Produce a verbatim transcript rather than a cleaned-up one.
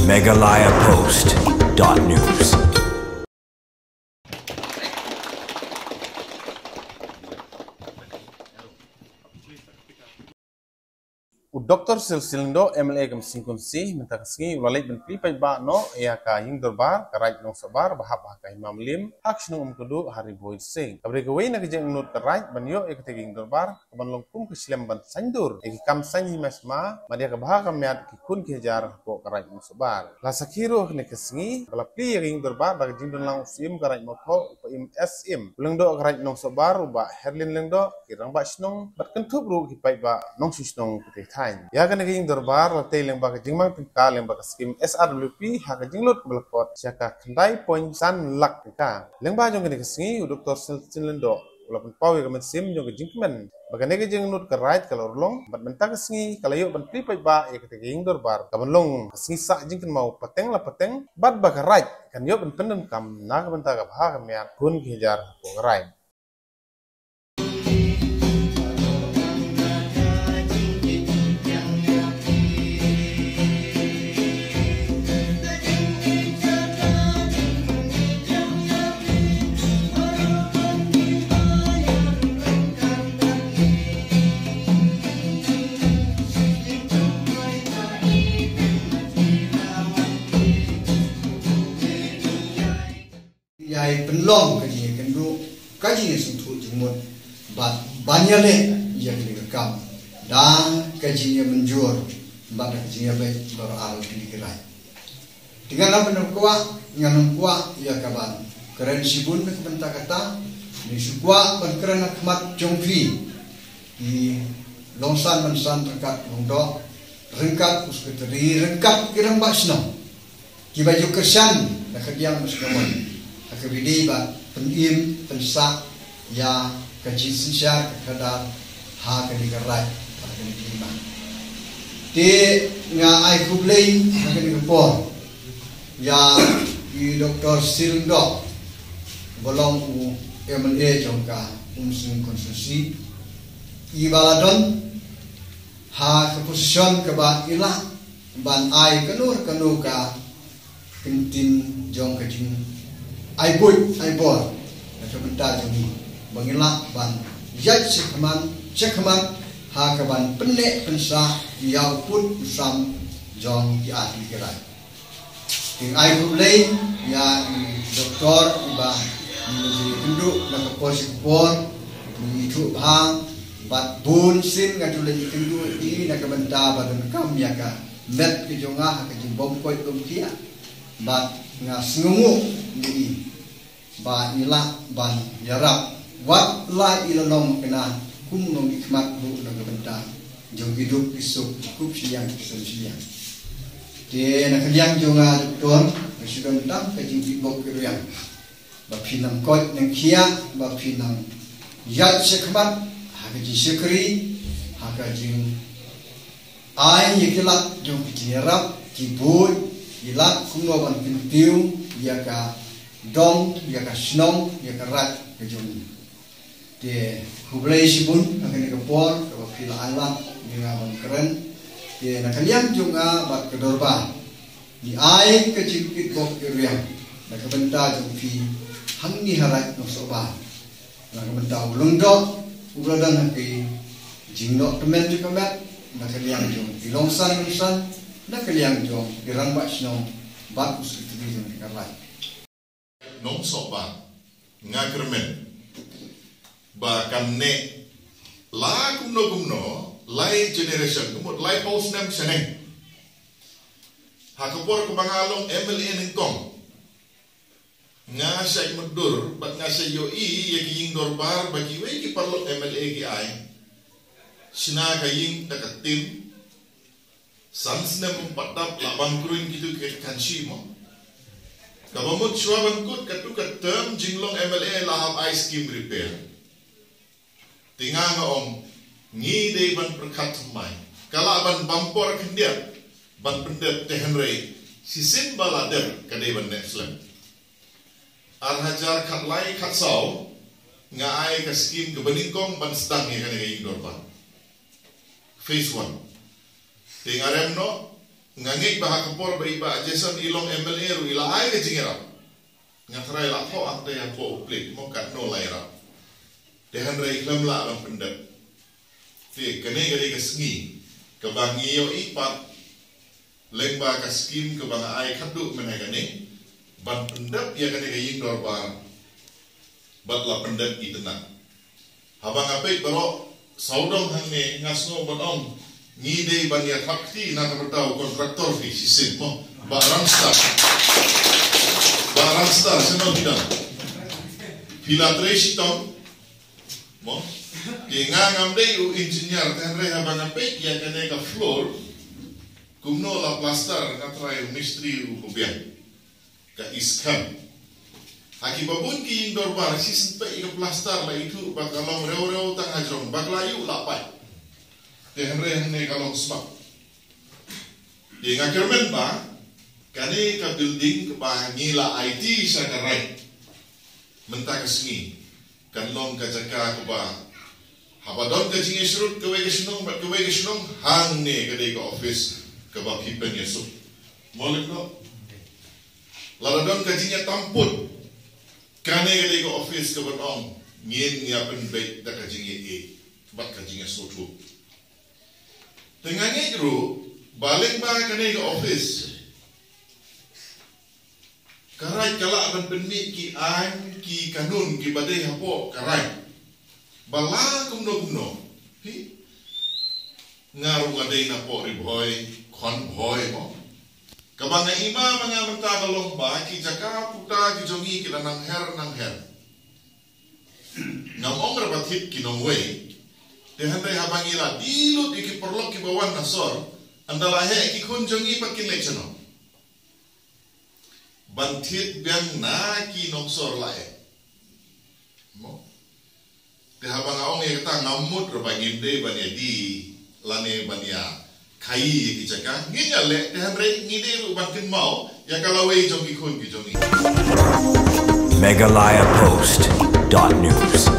Meghalaya Post dot news. U Doktor Sylvester Lyngdoh, M L A ka Mynsiem Constituency, mynta ka sngi u la leit ban plie paidbah noh ïa ka ïing dorbar ka Raid Nongsohbar ba hap ha ka Hima Mylliem ha ka shnong Umkyrduh ha Ri Bhoi District. Kaba dei kawei na ka jingangnud ka Raid ban ïoh ïa kata ka ïing dorbar kaban long kum ka shlem ban saiñdur ïa ki kam saiñ hima sma bad ïa ka bha ka miat ki khun ki hajar hapoh ka Raid Nongsohbar. La sakhi ruh ha kane ka sngi ba la plie ïa ka ïing dorbar da ka jingdonlang u Syiem ka Raid Mawthoh, u Bah Im S Im, u Lyngdoh ka Raid Nongsohbar u Bah Herlin Lyngdoh, ki rangbah shnong bad kynthup ruh ki paidbah nongshong shnong ka thaiñ. Ïa kane ka ïing dorbar la tei lyngba ka jingmang tyngka lyngba ka skim S R W P ha ka jinglut ba la kot sha ka khyndai point san lak tyngka. Lyngba jong kane ka sngi u Doktor Sylvester Lyngdoh u la pynpaw ïa ka mynsiem jong ka jingkmen ba kane ka jingangnud ka Raid ka la urlong bad mynta ka sngi ka la ïoh ban plie paidbah ïa kata ka ïing dorbar kaban long ka sngi sah jingkynmaw pateng la pateng bad ba ka Raid kan ïoh ban pyndonkam na ka bynta ka bha ka miat khun ki hajar hapoh ka Raid. Ïai pynlong ka jingïakynduh, ka jingïasngewthuh jingmut bad ban ïaleh ïa kane ka kam da ka jingïamynjur bad da ka jingïabeit baroh ar tylli ki raid. Te nga nang pynkwah, nga nang kwah ïa ka ban kren shibun na ka bynta kata, nga shu kwah ban kren ha khmat jong phi, ki longsan mansan ryngkat u lyngdoh, ryngkat u sekretari, ryngkat ki rangbah shnong kiba ju kyrshan na ka liang u shnong ha kaba ïadei bad pynim pynsah ïa ka jingsynshar ka khadar ha kane ka raid, ha kane ka hima. Te nga ai khublei ha kane ka por ïa i Doktor Sylvester Lyngdoh ba long u M L A jong ka Umsning Constituency, i ba la don ha ka position kaba i lah ban ai kano kano ka kyntien jong ka jingai buit ai bor na ka bynta jong ngi ba ngin lah ban ïaid shakhmat shakhmat ha ka ban pynneh pynsah ïa u pud u sam jong ki artylli ki raid. Te nga ai khublei ïa i doktor iba ngi ju ïakynduh na ka por sha ka por, ngi ju bha bad bun sien nga ju leit ïakynduh ïa i na ka bynta ba donkam ïa ka met ka jong nga ha ka jingbym koit bym khiah. Bad nga sngewnguh ïa i ba i lah ban ïarap wat la i la long kane kum u nongmihkhmat ruh na ka bynta jong ki duk ki suk, ki kup shiliang ki sem shiliang. Te na ka liang jong nga doktor, nga shu don tang ka jingkitbok kitrwiang ba phin nang koit nang khiah, ba phin nang ïaid shakhmat ha ka jingshakri, ha ka jingai ïa ki lad jong ka jingïarap, ki buit ki lad kumno ban kyntiew ïa ka dong, ïa ka shnong, ïa ka raid ka jong ngi. Te khublei shibun ha kane ka por kaba phi la ai lad ïa nga ban kren. Te na ka liang jong nga bad ka dorbar, ngi ai ka jingkitbok kitrwiang na ka bynta jong phi hangne ha Raid Nongsohbar, na ka bynta u Lyngdoh uba la don ha ka jingnoh tymmen jong ka met, na ka liang jong ki longsan longsan, na ka liang jong ki rangbah shnong bad u sekretari jong ka raid. Nongsohbar, nga kyrmen ba kan neh la kumno kumno lai generation, ka mut laiphew snem shaneng, ha ka por kaba nga long M L A nyngkong, nga shait mutdur bad nga shait ïohi ïa ki ïing dorbar ba kiwei ki paralok M L A ki ai. Shna ka ïing da ka tin, san snem ym pat dap la bang kruiñ kitu ki khanshi mo. Kaba mut shuwa ban kut katu ka term jinglong M L A la hap ai skim repair. Te nga nga ong, ngi dei ban pyrkhat thymmai. Ka lah ban bam por khyndiat ban pyndep, te hynrei shisien ba la dep ka dei ban neh slem. Ar hajar khatlai khatsaw nga ai ka skim kaba nyngkong ban sdang ïa kane ka ïing dorbar, phase one. Te nga rem noh, Nga ngeit ba ha ka por ba i Bah Jason i long M L A ruh i la ai ka jingïarap. Nga tharai la thoh hangta hapoh u plik mo katno la ïarap. Te hynrei khlem lah ban pyndep. Te kane ka dei ka sngi kaba ngi ïohi pat lyngba ka skim kaba nga ai khadduh mynne kane ban pyndep ïa kane ka ïing dorbar bad la pyndep itynnad. Haba nga peit baroh sawdong hangne nga sngew ban ong ngi dei ban ïa thap kti na ka bynta u kontraktor phi shisien mo. Bah Rangstar. Bah Rangstar, sngewbha phi dang. Phi la trei shitom mo. Te nga ngam dei u engineer, te hynrei haba nga peit ïa kane ka floor kumno la plaster, nga tharai u mistri u biang. Ka East Kham. Ha kiba bun ki ïing dorbar shisien peit ïa ka plaster la ithuh ba ka long rew rew tang hajrong ba ka la ïuh la pait. Te hynrei hangne ka long smak. Te nga kyrmen ba kane ka building kaba ngi la aiti sha ka Raid mynta ka sngi kan long ka jaka kaba haba don ka jingïasyrut kawei ka shnong bad kawei ka shnong, hangne ka dei ka office kaba phi pynïasuk. Mo lem noh. Lada don ka jingïatam put, kane ka dei ka office kaban ong ngin ïa pynbeit da ka jingïaei bad ka jingïasngewthuh. Te nga ngeit ruh ba lyngba kane ka office ka Raid ka lah ban pynmih ki aiñ ki kanun kiba dei hapoh ka Raid. Ba la kumno kumno. Phi? Nga ruh nga dei napoh Ri Bhoi, khon Bhoi mo. Kaba nga ïma ma nga mynta ka long ba ki jaka puta ki jong ngi ki la nang her nang her. Ngam ong ra ba thied ki nongwei. Te hynrei haba ngi la die lut ïa ki paralok kiba wan na sor, ynda la heh ki khun jong ngi pat kin leit shano? Ban thied biang na ki nongsor la eh. Mo. Te haba nga ong ïa kata ngam mut ruh ba ngim dei ban ïa die lane ban ïa khaii ïa ki jaka. Ngin ïa leh, te hynrei ngi dei ruh ban kynmaw ïa ka lawei jong ki khun ki jong ngi. Meghalaya Post dot news.